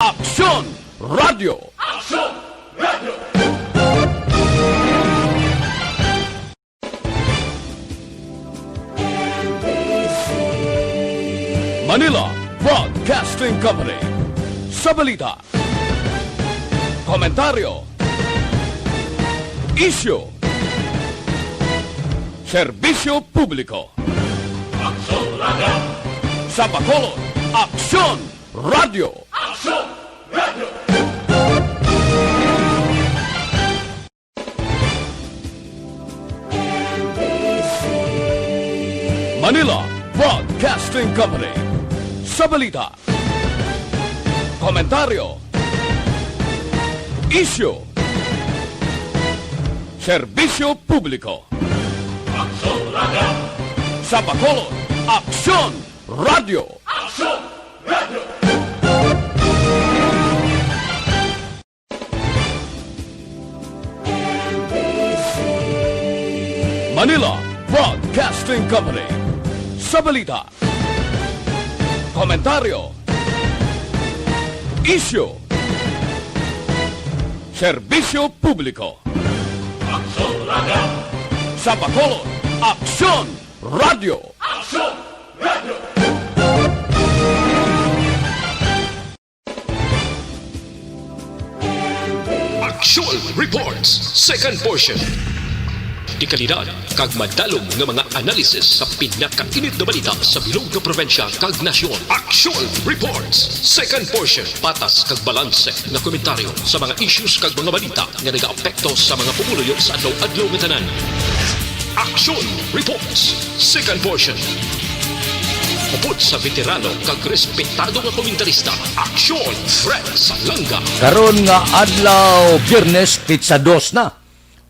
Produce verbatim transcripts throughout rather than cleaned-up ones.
Aksyon Radio. Aksyon Radio. Manila Broadcasting Company. Sa balita, komentaryo, isyu, serbisyo publiko. Aksyon Radio. Sa Bacolod, Aksyon Radio. Aksyon Radio. Manila Broadcasting Company. Sa balita, komentaryo, isyu, serbisyo publiko. Aksyon Radio. Sa Bacolod, Aksyon Radio. Aksyon Radio. Manila Broadcasting Company. Sa balita, komentaryo, isyu, serbisyo publiko. Aksyon Radio. Sa Bacolod, Aksyon Radio. Aksyon Radio. Aksyon Reports, second portion. Dekalidad kag madalom nga mga analysis sa pinakainit nga balita sa bilog nga probinsya kag nasyon. Aksyon Reports, second portion. Patas kag balanse nga komentaryo sa mga issues kag mga balita nga nagaapekto sa mga pumuluyo sa adlaw-adlaw nga tanan. Aksyon Reports, second portion. Upod sa veterano kag respetado nga komentarista, Aksyon Fred Salanga. Karon nga adlaw, Biyernes, pitsa dos na,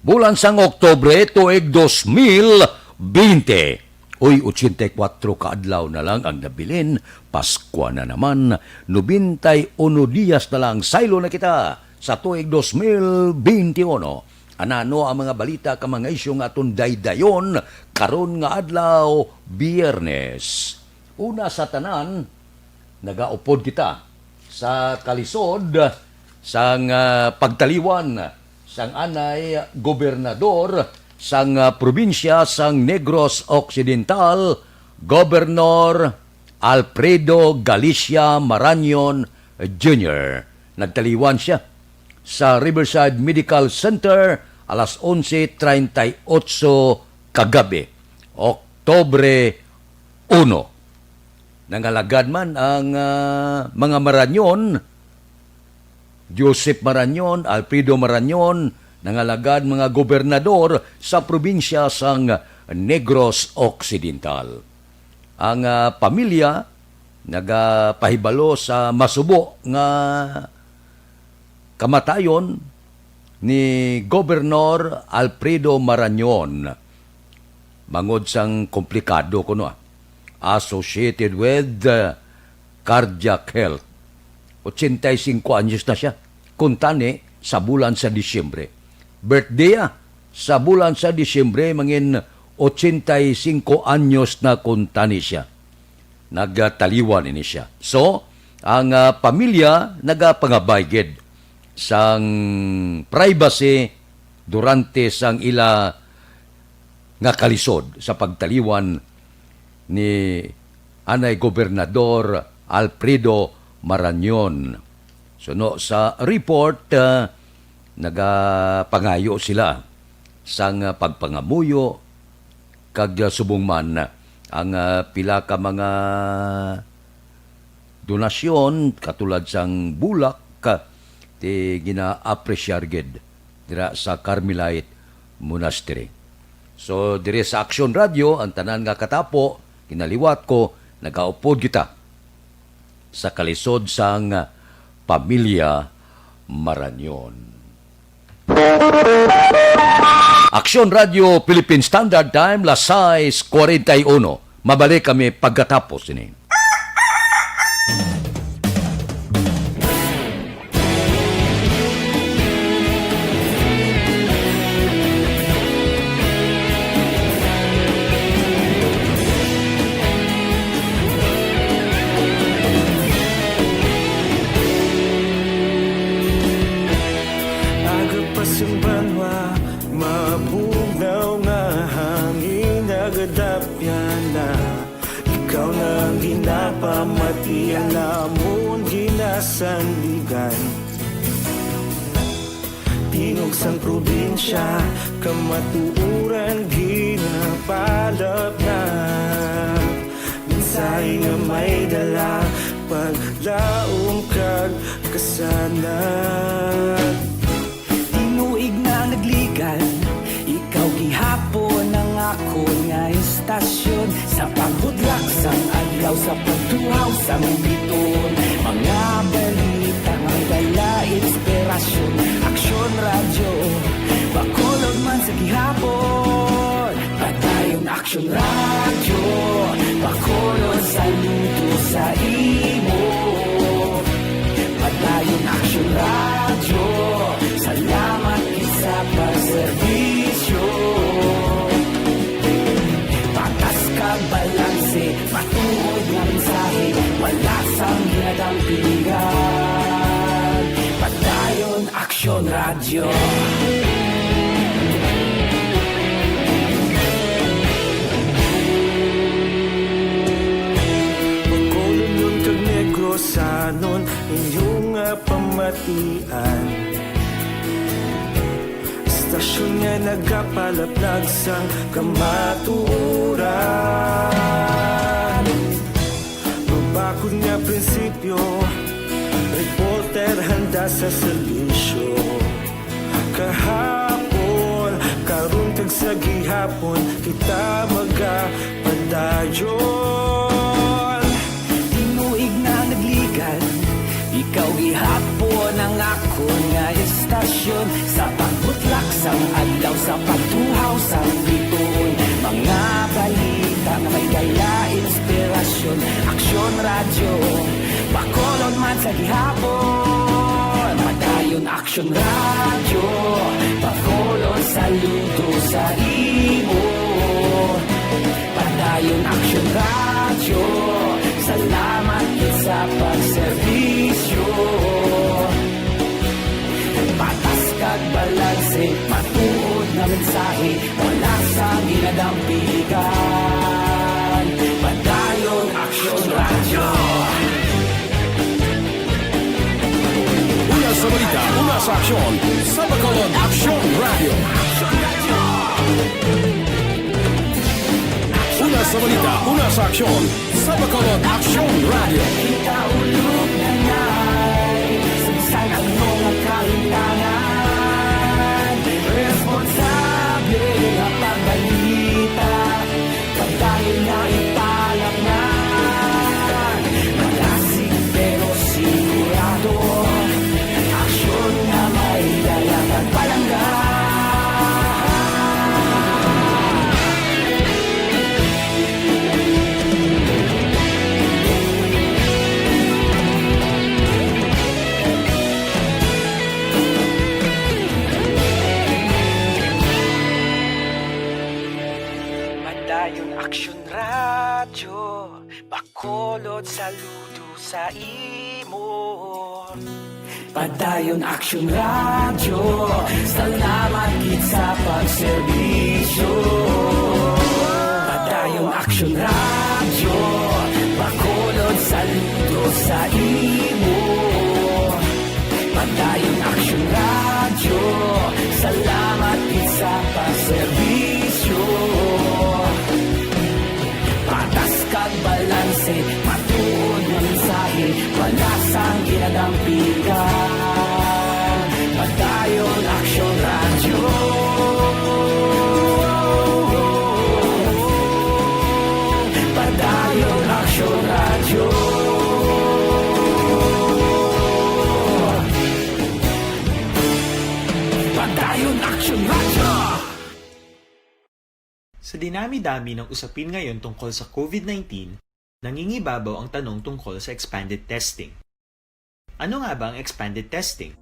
bulan sang Oktubre, tuig dos mil bente. Uy, ochenta y cuatro ka adlaw na lang ang nabilin, Paskwa na naman, nobenta y uno dias na lang, saylo na kita sa tuig dos mil bente uno. Anano ang mga balita kag mga isyu nga aton daydayon karon nga adlaw, Biyernes? Una sa tanan, nagaupod kita sa kalisod sang, ah, pagtaliwan sang anay gobernador sang, ah, probinsya sang Negros Occidental, Gobernador Alfredo Galicia Marañon Junior. Nagtaliwan sia sa Riverside Medical Center alas onse treinta y ocho kagabi, Oktubre uno. Nangalagad man ang, ah, mga Marañon, Joseph Marañon, Alfredo Marañon, nangalagad mga gobernador sa probinsya sang Negros Occidental. Ang, ah, pamilya nagapahibalo sa masubo nga kamatayon ni Gobernador Alfredo Marañon, bangod sang komplikado kuno, ah, associated with, uh, cardiac health. Ochenta y cinco anyos na sia kuntani sa bulan sa Disyembre. Birthday, ah, sa bulan sa Disyembre, mangin ochenta y cinco anyos na kuntani sia. Nagtaliwan ini sia. So, ang, ah, pamilya nagapangabay gid sang privacy durante sang ila nga kalisod sa pagtaliwan ni anay Gobernador Alfredo Marañon. Suno sa report, ah, nagapangayo sila sang, ah, pagpangamuyo kag, ah, subong man ang, ah, pila ka mga donasyon katulad sang bulak, ah, ti gina-appreciate gid dira sa Carmelite Monastery. So, diri sa Aksyon Radio, ang tanan nga katapo, kinaliwat ko, nagaupod kita sa kalisod sang pamilya Marañon. Aksyon Radio Philippine Standard Time, las sais cuarenta y uno. Mabalik kami pagkatapos ini. Iya namon ginasandigan. Tingog sang probinsya, kamatuoran ginapalapnap. Mensahe nga may dala, paglaom kag kasanag. Tinuig na nagligan, ikaw gihapon ang akon nga estasyon. Sa pagbudlak sang adlaw, sa pagtuhaw sang biton, mga balita nga may dala inspirasyon. Aksyon Radyo, Bacolod man sa gihapon. Padayon Aksyon Radyo, Bacolod, saludo sa imo. Padayon Aksyon Radyo, salamat gid sa pagserbisyo. Patas kag balanse, matuod nga mensahe, wala sang ginadampigan. Padayon Aksyon Radyo. Bacolodnon kag Negrosanon, inyo nga pamatian. Estasyon nga nagapalaplag sang kamatuoran. Mabakod nga prinsipyo, reporter handa sa serbisyo. Kahapon, karon kag sa gihapon, kita magapadayon. Tinuig na nagligan, ikaw gihapon ang akon nga estasyon. Sa pagbutlak sang adlaw, sa pagtuhaw sang bituon, mga balita nga may dala inspirasyon. Aksyon Radyo, Bacolod man sa gihapon. Padayon Aksyon Radyo, Bacolod, saludo sa imo. Padayon Aksyon Radyo, salamat gid sa pagserbisyo. Patas kag balanse, matuod nga mensahe, wala sang ginadampigan. Padayon Aksyon Radyo. Una sa balita, una sa aksyon, sa Bacolod Aksyon Radyo. Una sa balita, una sa aksyon, sa Bacolod Aksyon Radyo. Kita ulog na ngay, sa bisan ano nga kalimtangan, responsable nga pagbalita, padayon nga ipalapnan. Malasig pero sigurado, aksyon nga may dala kag palangga. Padayon Aksyon Radyo, Bacolod, saludo sa imo. Padayon Aksyon Radyo, salamat gid sa pagserbisyo. Padayon Aksyon Radyo, Bacolod, saludo sa imo. Padayon Aksyon Radyo, salamat gid sa pagserbisyo. Patas kag balanse, matuod nga mensahe, wala sang ginadampigan. Padayon Aksyon Radyo. Padayon Aksyon Radyo. Padayon Aksyon Radyo. Sa dinami-dami ng usapin ngayon tungkol sa COVID nineteen, nangingibabaw ang tanong tungkol sa expanded testing. Ano nga ba ang expanded testing?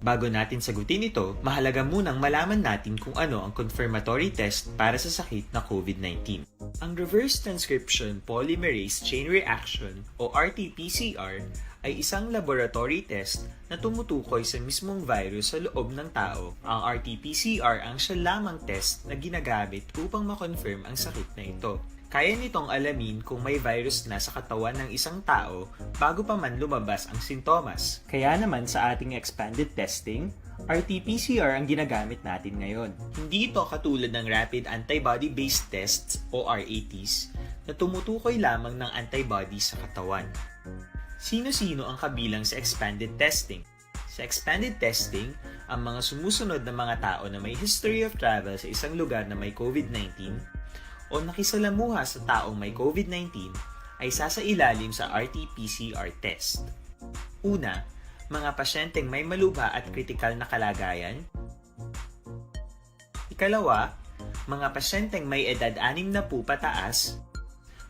Bago natin sagutin ito, mahalaga munang malaman natin kung ano ang confirmatory test para sa sakit na COVID nineteen. Ang reverse transcription polymerase chain reaction o R T P C R ay isang laboratory test na tumutukoy sa mismong virus sa loob ng tao. Ang R T P C R ang siya lamang test na ginagamit upang ma-confirm ang sakit na ito. Kaya nitong alamin kung may virus na sa katawan ng isang tao bago pa man lumabas ang sintomas. Kaya naman sa ating expanded testing, R T P C R ang ginagamit natin ngayon. Hindi ito katulad ng rapid antibody-based tests o R A Ts na tumutukoy lamang ng antibodies sa katawan. Sino-sino ang kabilang sa expanded testing? Sa expanded testing, ang mga sumusunod na mga tao na may history of travel sa isang lugar na may COVID nineteen o nakisalamuha sa taong may COVID nineteen ay sasailalim sa R T P C R test. Una, mga pasyenteng may malubha at kritikal na kalagayan. Ikalawa, mga pasyenteng may edad anim na po pataas,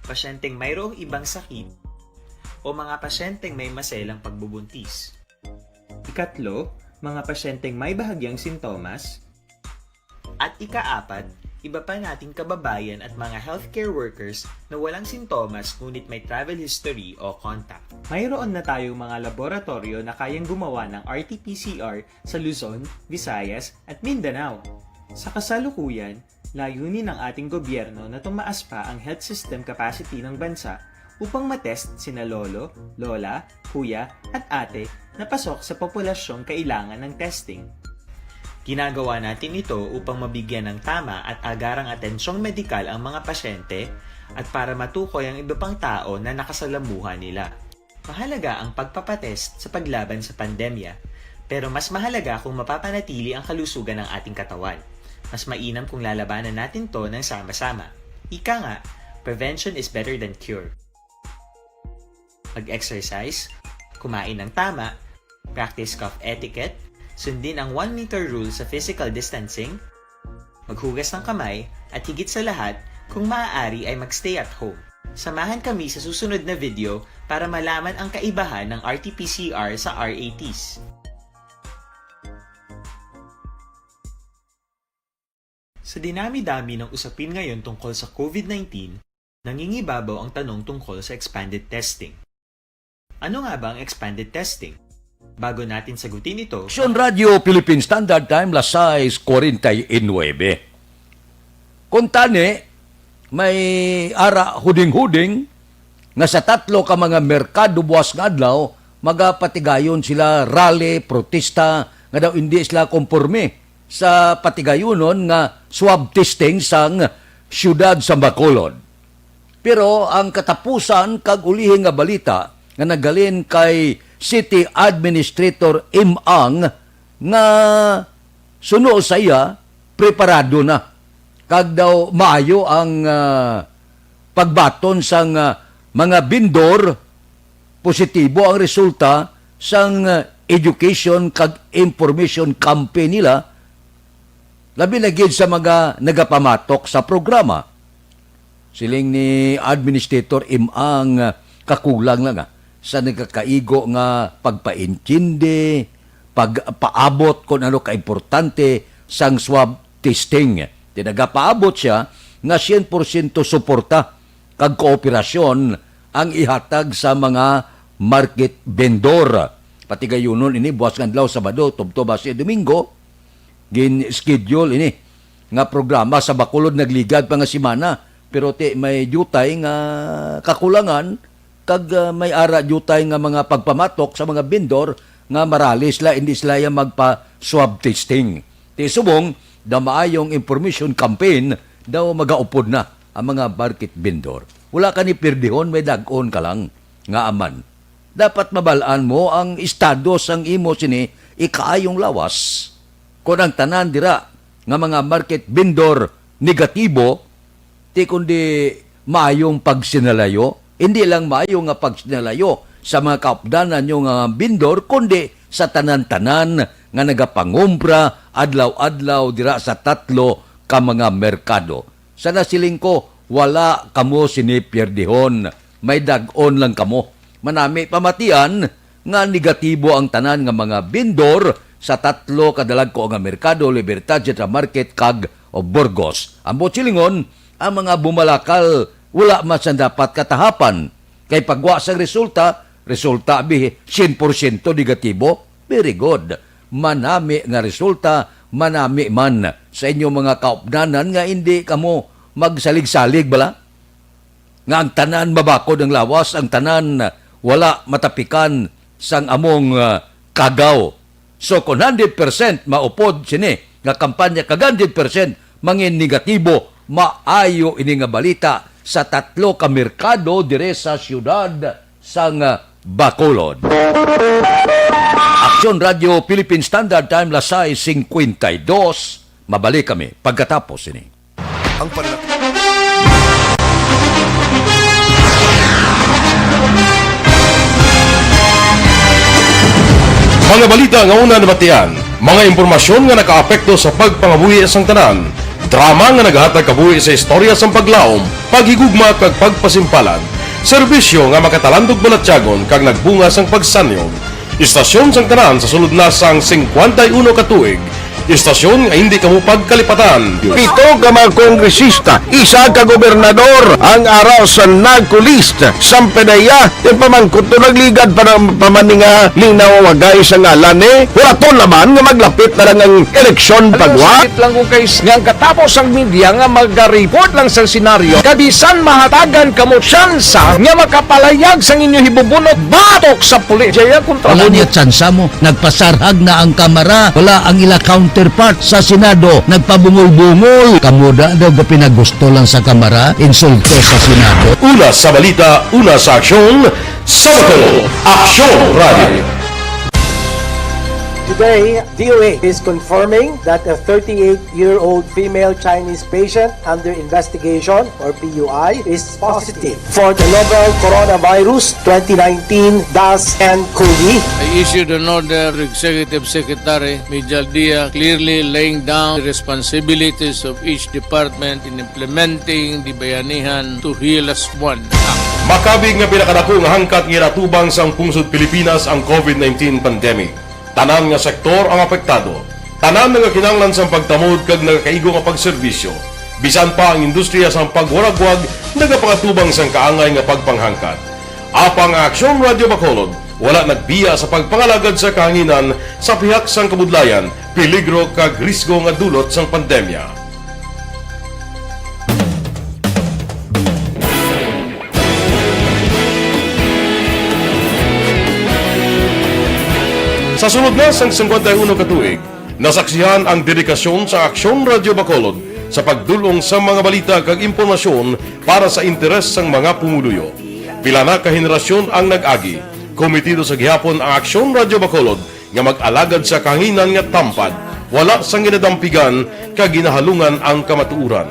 pasyenteng mayroong ibang sakit, o mga pasyenteng may maselang pagbubuntis. Ikatlo, mga pasyenteng may bahagyang sintomas. At ikaapat, iba pa nating kababayan at mga healthcare workers na walang sintomas ngunit may travel history o contact. Mayroon na tayong mga laboratoryo na kayang gumawa ng R T P C R sa Luzon, Visayas, at Mindanao. Sa kasalukuyan, layunin ng ating gobyerno na tumaas pa ang health system capacity ng bansa upang matest sina lolo, lola, kuya, at ate na pasok sa populasyong kailangan ng testing. Ginagawa natin ito upang mabigyan ng tama at agarang atensyong medikal ang mga pasyente at para matukoy ang iba pang tao na nakasalamuha nila. Mahalaga ang pagpapatest sa paglaban sa pandemya, pero mas mahalaga kung mapapanatili ang kalusugan ng ating katawan. Mas mainam kung lalabanan natin 'to ng sama-sama. Ika nga, prevention is better than cure. Mag-exercise, kumain ng tama, practice cough etiquette, sundin ang one meter rule sa physical distancing, maghugas ng kamay, at higit sa lahat, kung maaari ay mag-stay at home. Samahan kami sa susunod na video para malaman ang kaibahan ng R T P C R sa R A Ts. Sa dinami-dami ng usapin ngayon tungkol sa COVID nineteen, nangingibabaw ang tanong tungkol sa expanded testing. Ano nga ba ang expanded testing? Bago natin sagutin ito, Aksyon Radio Philippine Standard Time, las sais cuarenta y nueve. Kung tani, may ara huding-huding nga sa tatlo ka mga merkado buwas nga adlaw, magapatigayon sila, rally, protesta, nga daw hindi sila konporme sa patigayunon nga swab testing sang siyudad sa Bacolod. Pero ang katapusan kag ulihi nga balita nga naghalin kay City Administrator Im Ang nga suno sa iya, preparado na kag daw maayo ang, ah, pagbaton sang, ah, mga bindor, positibo ang resulta sang, ah, education kag information campaign nila, labi na gid sa mga nagapamatok sa programa. Siling ni Administrator Im Ang, ah, kakulang lang, ah, sa nagakaigo nga pagpaintindi, pagpaabot kung ano kaimportante sang swab testing. Ti nagapaabot siya nga syen porsyento suporta kag kooperasyon ang ihatag sa mga market vendor. Patigayunon ini buwas nga adlaw, Sabado, tubtob basi Domingo, gin-schedule ini nga programa sa Bacolod nagligad pa nga semana, pero ti may diutay nga kakulangan kag, ah, may ara diutay nga mga pagpamatok sa mga vendor nga marali sila, hindi sila ya magpa-swab testing. Ti subong, the Maayong Information Campaign daw magaupod na ang mga market vendor. Wala ka ni pirdihon, may dag-on ka lang nga aman. Dapat mabal-an mo ang estado sang imo sini ikaayong lawas. Kon ang tanan dira nga mga market vendor negatibo, ti kundi maayong pagsinalayo, hindi lang maayo nga pagsinalayo sa mga kaupdanan nyo nga vendor, kundi sa tanan-tanan nga nagapangumpra adlaw-adlaw dira sa tatlo ka mga merkado. Sa nasiling ko, wala kamo sini pierdihon. May dag-on lang kamo. Manami pamatian nga negatibo ang tanan nga mga vendor sa tatlo ka dalagko nga merkado, Libertad, Central Market, kag Burgos. Ang buot silingon, ang mga bumalakal wala man sa dapat katahapan. Kay pagwa sang resulta, resulta bi syen porsyento negatibo. Very good. Manami nga resulta, manami man sa inyo mga kaupdanan nga hindi kamo magsalig-salig bala. nga ang tanan mabakod ang lawas, ang tanan wala matapikan sang among, ah, kagaw. So, kung hundred percent maupod sini nga kampanya, kag hundred percent mangin negatibo, maayo ini nga balita sa tatlo ka merkado dire sa siyudad sang, ah, Bacolod. Aksyon Radio Philippine Standard Time, las sais cincuenta y dos. Mabalik kami pagkatapos sini. Ang panalak- Mga balita nga una nabatian, mga impormasyon nga nakaapekto sa pagpangabuhi sang tanan, drama nga nagahatag kabuhi sa istorya sang paglaom, paghigugma kag pagpasimpalan, serbisyo nga makatalandog balatyagon kag nagbunga sang pagsanyog. Istasyon sang tanan sa sulod na sang cincuenta y uno ka tuig. Istasyon nga hindi kamo pagkalipatan. Pito ka mga kongresista, isa ka gobernador, ang ara sa NARCO list. Sampanaya, yung pamangkot to nagligad pa ng pamaninga linaw wagay sa ngalan ni Huraton naman nga maglapit na lang ang eleksyon pagwa. Lang kung kay nga ang katapos ang media nga maga-report lang sa senaryo, kabisan mahatagan kamo tsansa nga makapalayag sang inyo hibubunot batok sa pulis. Jaya kontra Wala niya tsansa mo. Nagpasarhag na ang Kamara. Wala ang ila counterpart sa Senado. Nagpabungol-bungol. Kamo da daw ga pinagusto lang sa Kamara, insulto sa Senado. Una sa balita, una sa aksyon, sa Bacolod, Aksyon Radio. Today, D O A is confirming that a thirty-eight-year-old female Chinese patient under investigation, or P U I, is positive for the novel coronavirus twenty nineteen dash N COVID. I issued an order to Executive Secretary Mijal Dia, clearly laying down the responsibilities of each department in implementing the Bayanihan to Heal as One Act. Makabig nga pinakadako nga hangkat nga ginatubang sang pungsod Pilipinas ang COVID nineteen pandemic. Tanan nga sektor ang apektado. Tanan nga kinahanglan sang pagtamod kag nagakaigo nga pagserbisyo. Bisan pa ang industriya sang pagwaragwag nagapangatubang sang kaangay nga pagpanghangkat. Apang ang Aksyon Radio Bacolod wala nagbiya sa pagpangalagad sa kahanginan sa pihak sang kabudlayan, peligro kag risgo nga dulot sang pandemya. Sa sulod na sang cincuenta y uno ka tuig, nasaksihan ang dedikasyon sa Aksyon Radio Bacolod sa pagdul-ong sa mga balita kag impormasyon para sa interes sang mga pumuluyo. Pila na ka henerasyon ang nag-agi. Komitido sa gihapon ang Aksyon Radio Bacolod nga mag-alagad sa kahanginan nga tampad, wala sang ginadampigan kag ginahalungan ang kamatuoran.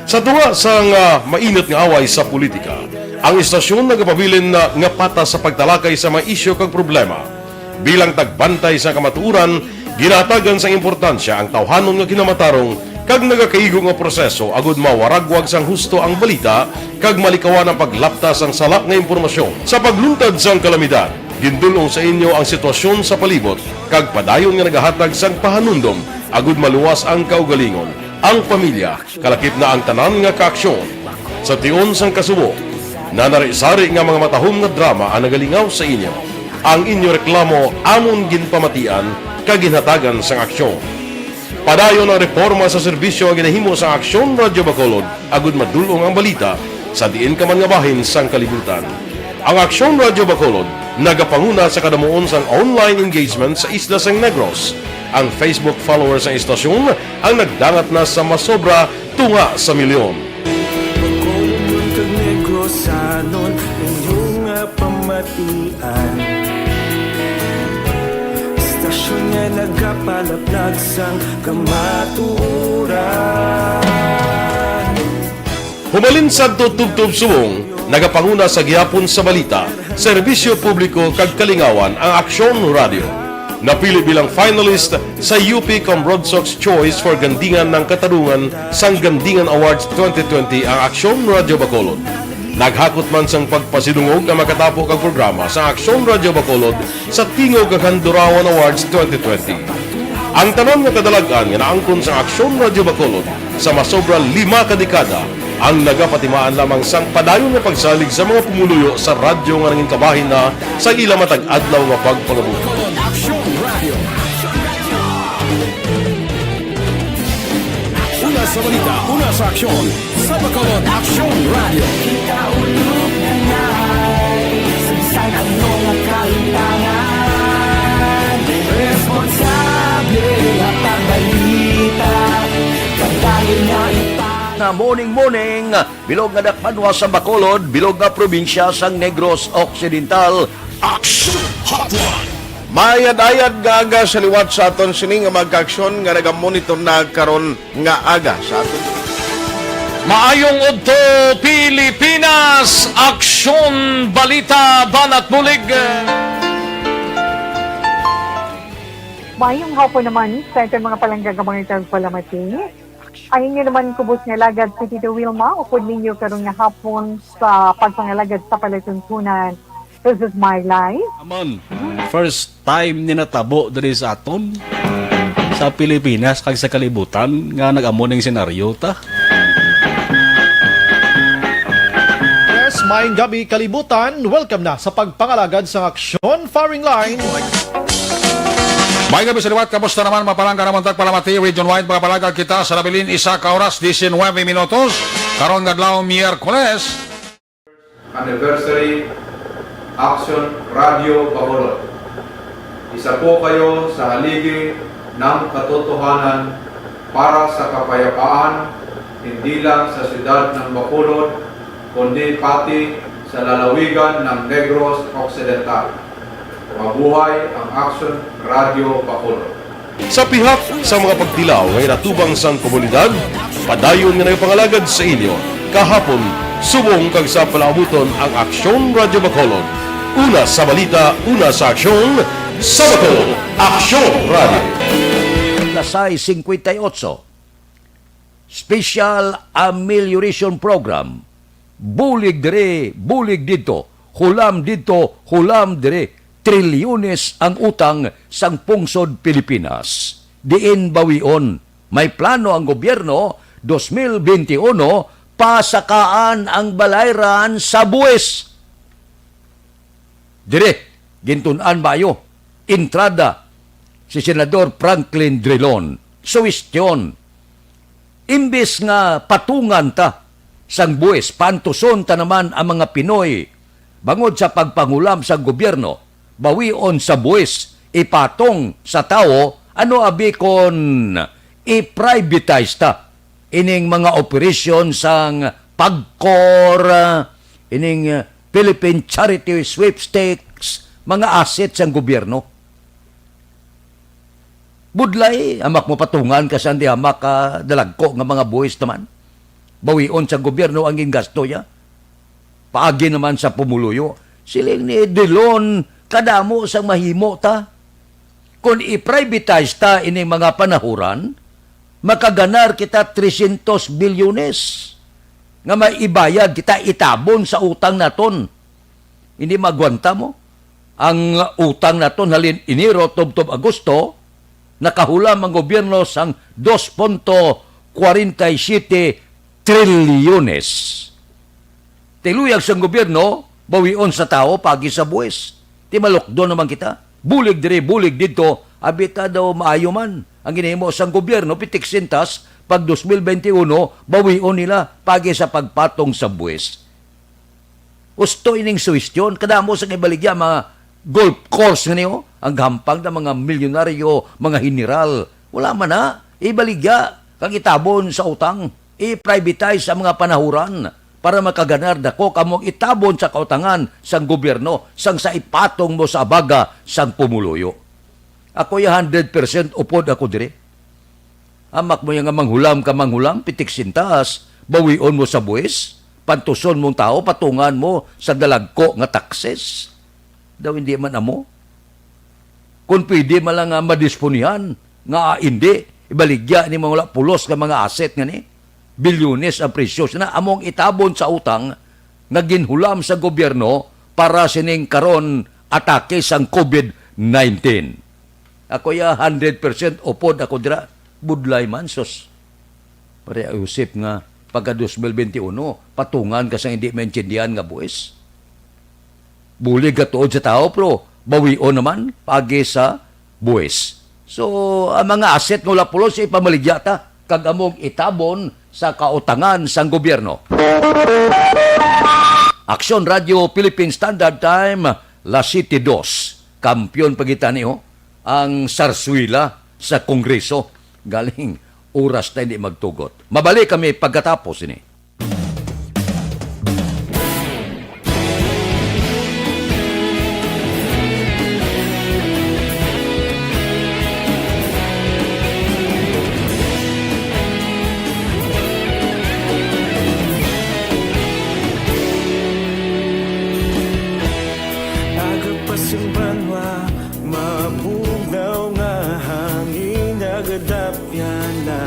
Sa tunga sang, ah, mainit nga away sa politika, ang istasyon nagapabilin na nga patas sa pagtalakay sa mga isyu kag problema. Bilang tagbantay sa kamatuoran, ginahatagan sang importansya ang tawhanon nga kinamatarong kag nagakaigo nga proseso agud mawaragwag sang husto ang balita kag malikawan ang paglapta sang sala nga impormasyon. Sa pagluntad sang kalamidad, gindul-ong sa inyo ang sitwasyon sa palibot kag padayon nga nagahatag sang pahanumdom agud maluwas ang kaugalingon, ang pamilya, kalakip na ang tanan nga kaaksyon. Sa tion sang kasubo, nanari-sari nga mga matahom nga drama ang nagalingaw sa inyo. Ang inyo reklamo amon ginpamatian kag ginhatagan sang aksyon. Padayon ang reporma sa serbisyo nga ginahimo sang Aksyon Radyo Bacolod agud madul-ong ang balita sa diin ka man nga bahin sang kalibutan. Ang Aksyon Radyo Bacolod nagapanguna sa kadamuon sang online engagement sa isla sang Negros. Ang Facebook followers sang istasyon ang nagdangat na sa masobra tunga sa milyon. Bacolod kag Negrosanon, inyo nga pamatian. Istasyon nga nagapalaplag sang kamatuoran. Humalin sadto tubtob subong, nagapanguna sa gihapon sa balita, serbisyo publiko kag kalingawan ang Aksyon Radyo. Napili bilang finalist sa U P Comrodsocs Choice for Gandingan ng Katarungan sang Gandingan Awards twenty twenty ang Aksyon Radyo Bacolod. Naghakot man sang pagpasidungog ang makatapo kag programa sa Aksyon Radyo Bacolod sa Tingog kag Handurawan Awards twenty twenty. Ang tanan nga kadalag-an nga naangkon sa Aksyon Radyo Bacolod sa masobra lima ka dekada ang nagapatimaan lamang sang padayon nga pagsalig sa mga pumuluyo sa radyo nga nangin kabahin na sa ila matag adlaw nga pagpangabuhi. Aksyon Radyo. Una sa Balita, una sa aksyon, sa Bacolod Aksyon Radio. Kita ulog na ngay, sa bisan ano nga kalimtangan, responsable nga pagbalita, kadayon nga ipag- Na morning, morning, bilog nga dakbanwa sa Bacolod, bilog nga probinsya sang Negros Occidental. Aksyon Hotline. Maayad-ayad nga aga sa liwat sa aton sini nga mga kaaksyon nga nagamonitor na karon nga aga sa aton. Maayong udto, Pilipinas! Aksyon, balita, banat bulig. Mayong hapon naman sa aton mga palangga nga mga tagpalamati. Ang inyo naman kubos nga alagad si Tito Wilma, upod ninyo karon nga hapon sa pagpangalagad sa palatuntunan. This is my life. Aman, first time ni natabo diri sa aton, sa Pilipinas kag sa kalibutan nga nag-amo ning senaryo ta. Yes, maayong gabi, kalibutan. Welcome na sa pagpangalagad sang aksyon, firing line. May gabi sa liwat, kamusta naman, mapalangga naman tagpalamati, region-wide, mga palangga kita sa nabilin, isa ka oras, diecinueve minutos, karon nga adlaw, Miyerkules. Anniversary Action Radio Bacolod. Isa po kayo sa haligi ng katotohanan para sa kapayapaan, hindi lang sa siyudad ng Bacolod, kundi pati sa lalawigan ng Negros Occidental. Mabuhay ang Action Radio Bacolod. Sa pihak sa mga pagtilaw nga ginatubang sang komunidad, padayon nga nagapangalagad sa inyo kahapon, subong kag sa palaabuton ang Aksyon Radyo Bacolod. Una sa balita, una sa aksyon, sa Bacolod, Aksyon Radyo. Las sais cincuenta y ocho. Special Amelioration Program. Bulig diri, bulig didto, hulam didto, hulam diri. Trilyones ang utang sang pungsod Pilipinas. Diin bawion? May plano ang gobyerno, dos mil benti uno, pasakaan ang balayran sa buwis. Dire, gintun-an maayo, entrada si Senador Franklin Drilon. Suwestyon, imbis nga patungan ta sang buwis, pantuson ta naman ang mga Pinoy bangod sa pagpangulam sang gobyerno, bawion sa buwis, ipatong sa tawo, ano abi kon i-privatize ta ining mga operasyon sang PAGCOR, ining, uh, Philippine Charity Sweepstakes, mga asset sang gobyerno. Budlay, amak mo patungan ka sa andi amak ka dalagko nga mga buhis naman. Bawion sa gobyerno ang gingasto niya. Paagi naman sa pumuluyo. Siling ni Dilon, kadamo sang mahimo ta. Kung i-privatize ta ining mga panahuran, makaganar kita trescientos bilyones nga may ibayad kita, itabon sa utang naton. Hindi maagwanta mo ang utang naton halin Enero tubtob Agosto, nakahulam ang gobyerno sang dos punto kwarenta y siyete trilyones. Tiluyag sang gobyerno, bawion sa tawo, pagi sa buwis. Ti malukdo naman kita. Bulig diri, bulig didto, abi ta daw maayo man ang ginahimo sang gobyerno, pitik sintas, pag dos mil benti uno, bawion nila, pagi sa pagpatong sa buwis. Husto ining suwestyon, kadamo sa ibaligya mga golf course nga niyo, ang gampang na mga milyonaryo, mga general. Wala man na, ibaligya, kag itabon sa utang, i-privatize ang mga panahuran para makaganar dako kamo ang itabon sa kautangan sang gobyerno, sang sa ipatong mo sa abaga sang pumuluyo. Ako ya hundred percent upod ako diri. Amak mo ya nga manghulam ka manghulam, pitik sintas, bawion mo sa buwis, pantuson mong tawo, patungan mo sa dalagko nga taxes. Daw hindi man amo. Kung pwede man lang nga madisponihan, nga, ah, hindi, ibaligya ni mga wala pulos nga mga asset nga ni. Bilyones ang presyo. Sina among itabon sa utang nga ginhulam sa gobyerno para sining karon atake sang covid nineteen. Ako ya, hundred percent upod ako dira. Budlay man, sus. Pare Josep nga pagka dos mil benti uno, patungan ka sa hindi maintindihan nga buwis. Bulig ka tuod sa tawo, pero bawion naman, pagi sa buwis. So, ang mga asset nga wala pulos, ipamaligya ta. kag among itabon sa kautangan sang gobyerno. Aksyon Radio Philippine Standard Time, las siete dos. Kampiyon pa kita ni, oh, ang sarswila sa Kongreso. Galing, oras na hindi magtugot. Mabalik kami pagkatapos ini. Aga pa sing banwa, mabugnaw nga hangin nagadapyan na.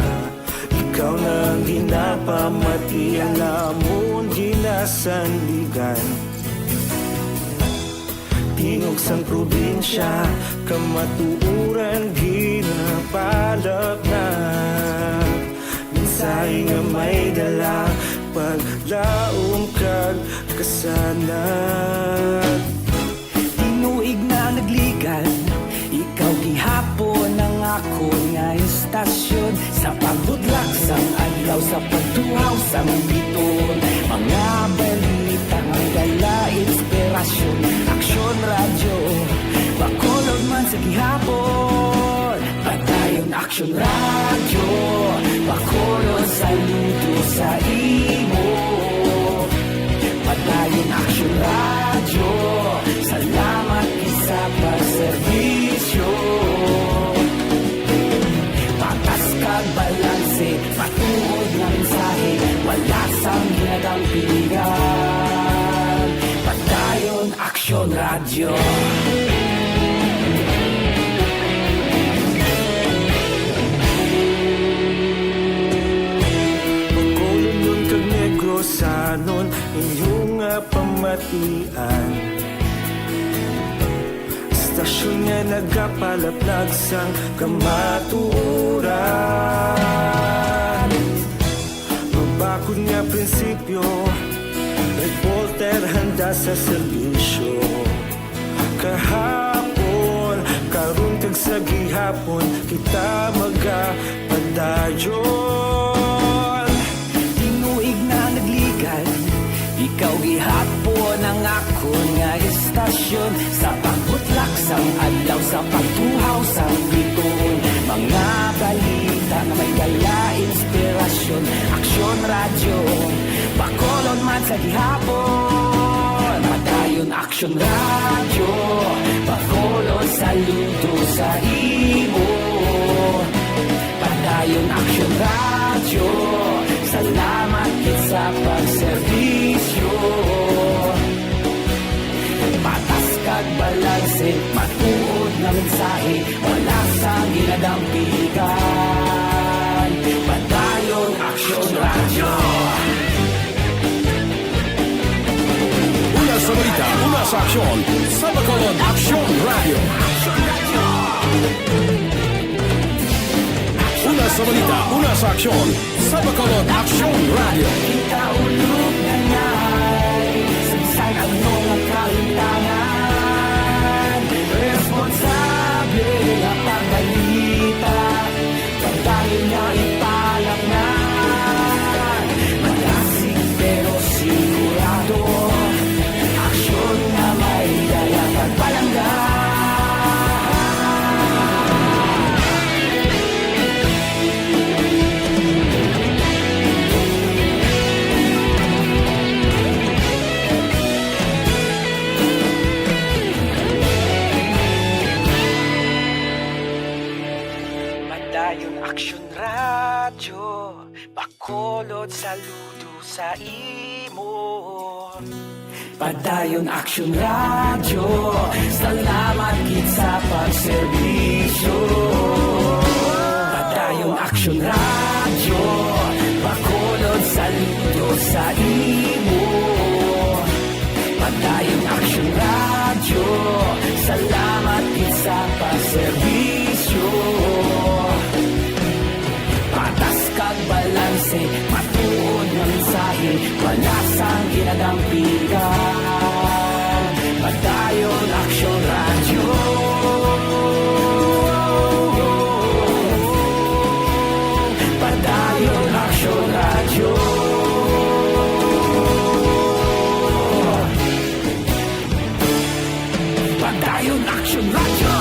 Ikaw na ang ginapamati, ang amon ginasandigan. Tingog sang probinsya, kamatuoran ginapalapnap. Mensahe nga may dala, paglaom kag kasanag. Tinuig na nagligan, ikaw gihapon ang akon nga istasyon. Sa pagbutlak sang adlaw, sa pagtuhaw sang biton, mga balita nga dala inspirasyon. Aksyon Radyo, Bacolod man sa gihapon. Padayon Aksyon Radyo, Bacolod, saludo sa imo. Padayon Aksyon Radyo, salamat gid sa pagserbisyo. Patas kag balanse, matuod nga mensahe, wala sang ginadampigan. Padayon Aksyon Radyo. Bacolodnon kag Negrosanon, inyo nga pamatian. Istasyon nga nagapalaplag sang kamatuoran. Mabakod nga prinsipyo, reporter handa sa serbisyo. Kahapon, karon kag sa gihapon, kita magapadayon. Tinuig na nagligan, ikaw gihapon ang akon nga istasyon. Sa pagbutlak sang adlaw, sa pagtuhaw sang biton, mga balita nga may dala inspirasyon. Aksyon Radyo, Bacolod man sa gihapon. Padayon Aksyon Radyo, Bacolod, saludo sa imo. Padayon Aksyon Radyo, salamat gid sa pagserbisyo. Patas kag balanse, matuod nga mensahe, wala sang ginadampigan. Padayon Aksyon Radyo. Una sa balita, una sa aksyon, sa Bacolod Aksyon Radyo. Una sa balita, una sa aksyon, sa Bacolod Aksyon Radyo. Kita ulog na ngay, saysay ang mga kalimtangan. Responsable nga pagbalita, pagdali nga ipalapnan. Malasig pero sigurado, aksyon nga may dala pagpalangga. Padayon Aksyon Radyo, Bacolod, saludo sa imo. Padayon Aksyon Radyo, salamat gid sa pagserbisyo. Padayon Aksyon Radyo, Bacolod, saludo sa imo. Padayon Aksyon Radyo, salamat gid sa pagserbisyo. Patas kag balanse, matuod nga mensahe, wala sang ginadampigan. Padayon Aksyon Radyo. Dayon Action Radyo.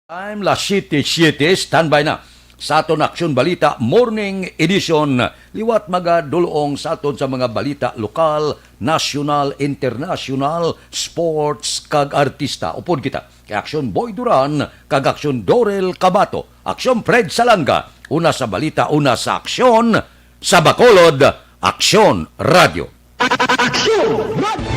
Time, las siyete siyete, standby na sa aton Aksyon Balita Morning Edition. Liwat magadulong sa aton sa mga balita lokal, nasyonal, internasyonal, sports, kag artista. Upod kita kay Aksyon Boy Duran kag Aksyon Dorel Cabato, Aksyon Fred Salanga, una sa balita, una sa aksyon, sa Bacolod, Aksyon Radio. Action!